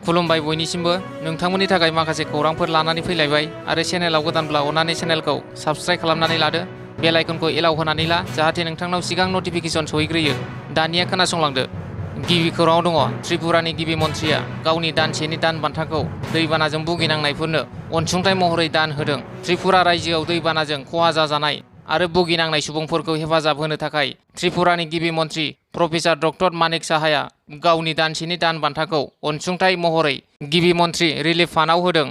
खुलुमबाय बयनिसिमबो नोंथांमोननि थाखाय माखासे खौरांफोर लानानै फैलायबाय आरो चेनेलाव गोदानब्ला अन्नानै चेनेलखौ साबस्क्राइब खालामनानै लादो बेल आइकनखौ एलाव होनानै ला जाहाथे नोंथांनाव सिगां नटिफिकेसन सहैग्रोयो। दानिया खोनासंलांदो। गिबि खौराङाव दङ त्रिपुरानि गिबि मन्थ्रिया गावनि दानसेनि दान बान्थाखौ दैबानाजों भुगिनांनायफोरनो अनसुंथाइ महरै दान होदों। त्रिपुरा रायजोआव दैबानाजों खहा जाजानाय आरो भुगिनांनाय सुबुंफोरखौ हेफाजाब होनो थाखाय त्रिपुरानि गिबि मन्थ्रि प्रफेसार डक्टर मानिक साहाया गावनि दानसेनि दान बान्थाखौ अनसुंथाइ महरै गिबि मन्थ्रि रिलिफ फान्डआव होदों।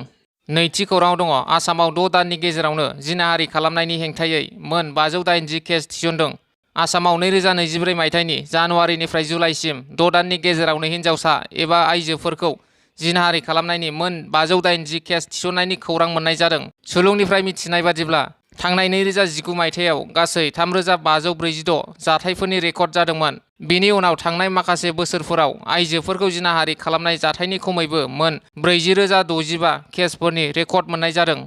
नैथि खौराङाव दङ आसामाव 6 दाननि गेजेरावनो जिनाहारि खालामनायनि हेंथायै मोन 580 केस थिसनदों। आसामाव 2024 मायथाइनि जानुवारिनिफ्राय जुलाइसिम 6 दाननि गेजेरावनो हिन्जावसा एबा आइजोफोरखौ जिनाहारि खालामनायनि मोन 580 केस थिसननायनि खौरां मोननाय जादों। सुलुंनिफ्राय मिथिनाय बादिब्ला थांनाय 2019 मायथाइयाव गासै 3546 जाथायफोरनि रेकर्ड जादोंमोन। बिनि उनाव थांनाय माखासे बोसोरफोराव आइजोफोरखौ जिनाहारि खालामनाय जाथायनि खमैबो मोन 40,065 केसफोरनि रेकर्ड मोननाय जादों।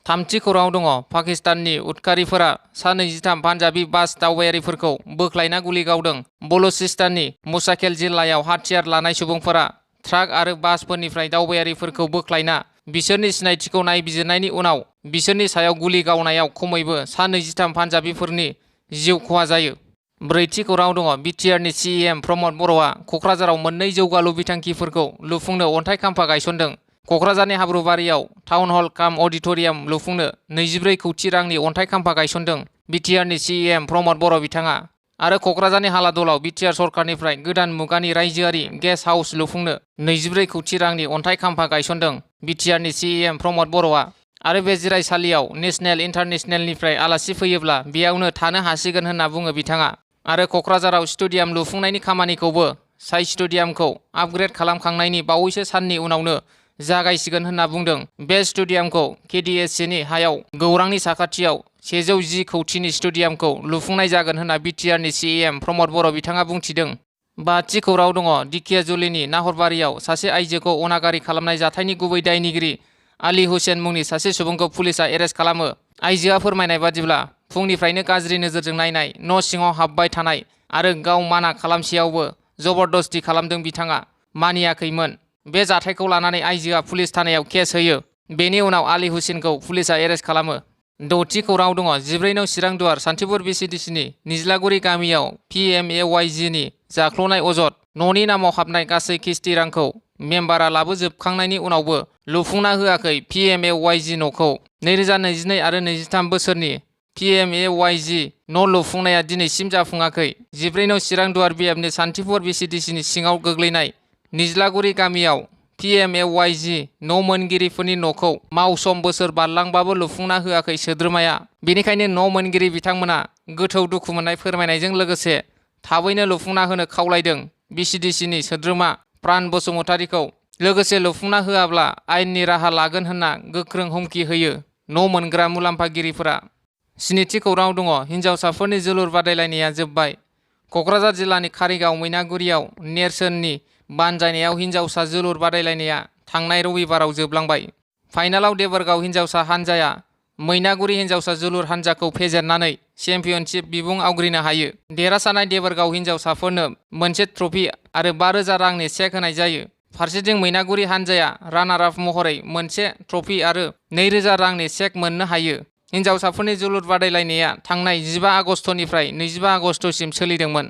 थामथि खौराङाव दङ पाकिस्ताननि उदखारिफोरा सा 23 पान्जाबी बास दावबायारिफोरखौ बोख्लायना गुलि गावदों। बलुचिस्ताननि मुसाखेल जिल्लायाव हाथियार लानाय सुबुंफोरा ट्राक आरो बासफोरनिफ्राय दावबायारिफोरखौ बोख्लायना बिसोरनि सिनायथिखौ नायबिजिरनायनि उनाव बिसोरनि सायाव गुलि गावनायाव खमैबो सा 23 पान्जाबीफोरनि जिउ खहा जायो। ब्रैथि खौराङाव दङ बिटिआरनि सीएम प्रमद बर'आ क'क्राझाराव मोननै जौगालु बिथांखिफोरखौ लुफुंनो अन्थाइ खाम्फा गायसनदों। क'क्राझारनि हाब्रुबारियाव टाउन हल काम अडिट'रियाम लुफुंनो 24 कौटि रांनि अन्थाइ खाम्फा गायसनदों बिटिआरनि सीएम प्रमद बर' बिथाङा। आरो क'क्राझारनि हालादलाव बिटिआर सरकारनिफ्राय गोदान मुगानि रायजोआरि गेस्ट हाउस लुफुंनो 24 कौटि रांनि अन्थाइ खाम्फा गायसनदों बिटिआरनि सीएम प्रमद बर'आ। आरो बे जिरायसालियाव नेशनेल इन्टारनेशनेलनिफ्राय आलासि फैयोब्ला बेयावनो थानो हासिगोन होनना बुङो बिथाङा। आरो क'क्राझाराव स्टेडियाम लुफुंनायनि खामानिखौबो साइ स्टेडियामखौ आपग्रेड खालामखांनायनि बावैसो साननि उनावनो जागायसिगोन होनना बुंदों। बे स्टेडियामखौ केडिएससिनि हायाव गौरांनि साखाथियाव 110 कौटिनि स्टेडियामखौ लुफुंनाय जागोन होनना बिटिआरनि सीएम प्रमद बर' बिथाङा बुंथिदों। बाथि खौराङाव दङ दिखियाजुलिनि नाहरबारियाव सासे आइजोखौ अनागारि खालामनाय जाथायनि गुबै दायनिगिरि आली हुसेन मुंनि सासे सुबुंखौ पुलिसआ एरेस्ट खालामो। आइजोआ फोरमायनाय बादिब्ला फुंनिफ्रायनो गाज्रि नोजोरजों नायनाय, न' सिङाव हाबबाय थानाय आरो गाव माना खालामसेयावबो जबरदस्ति खालामदों बिथाङा मानियाखैमोन। बे जाथायखौ लानानै आइजोआ पुलिस थानायाव केस होयो। बेनि उनाव आली हुसेनखौ पुलिसआ एरेस्ट खालामो। द'थि खौराङाव दङ 14 नं चिरांदुवार सान्तिपुर बिसिडिसिनि निज्लागुरि गामियाव PMAYGनि जाख्ल'नाय अजद। न'नि नामाव हाबनाय गासै किस्ति रांखौ मेम्बारा लाबोजोबखांनायनि उनावबो लुफुंना होआखै PMAYG न'खौ। 2022 आरो 23 बोसोरनि PMAYG न' लुफुंनाया दिनैसिम जाफुङाखै। 14 नं चिरांदुवार बियाबनि सान्तिपुर बिसिडिसिनि सिङाव गोग्लैनाय निज्लागुरि गामियाव PMAYG न' मोनगिरिफोरनि न'खौ मावसम बोसोर बारलांबाबो लुफुंना होआखै सोद्रोमाया। बेनिखायनो न' मोनगिरि बिथांमोना गोथौ दुखु मोननाय फोरमायनायजों लोगोसे थाबैनो लुफुंना होनो खावलायदों बिसिडिसिनि सोद्रोमा प्राण बसुमतारीखौ। लोगोसे लुफुंना होआब्ला आयेननि राहा लागोन होनना गोख्रों हुमखि होयो न' मोनग्रा मुलाम्फागिरिफोरा। स्निथि खौराङाव दङ हिन्जावसाफोरनि जोलुर बादायलायनाया जोब्बाय। क'क्राझार जिल्लानि कारिगाव मैनागुरियाव नेरसोननि बानजायनायाव हिन्जावसा जोलुर बादायलायनाया थांनाय रबिबाराव जोबलांबाय। फाइनालाव देबोरगाव हिन्जावसा हानजाया मैनागुरि हिन्जावसा जोलुर हानजाखौ फेजेननानै चेम्पियनशिप बिमुं आवग्रिनो हायो। देरहासारनाय देबोरगाव हिन्जावसाफोरनो मोनसे ट्रफी आरो 5,000 रांनि चेक होनाय जायो। फारसेथिं मैनागुरि हानजाया रानार आप महरै मोनसे ट्रफी आरो 2,000 रांनि चेक मोननो हायो। हिन्जावसाफोरनि जोलुर बादायलायनाया थांनाय 15 आगस्तनिफ्राय 25 आगस्तसिम सोलिदोंमोन।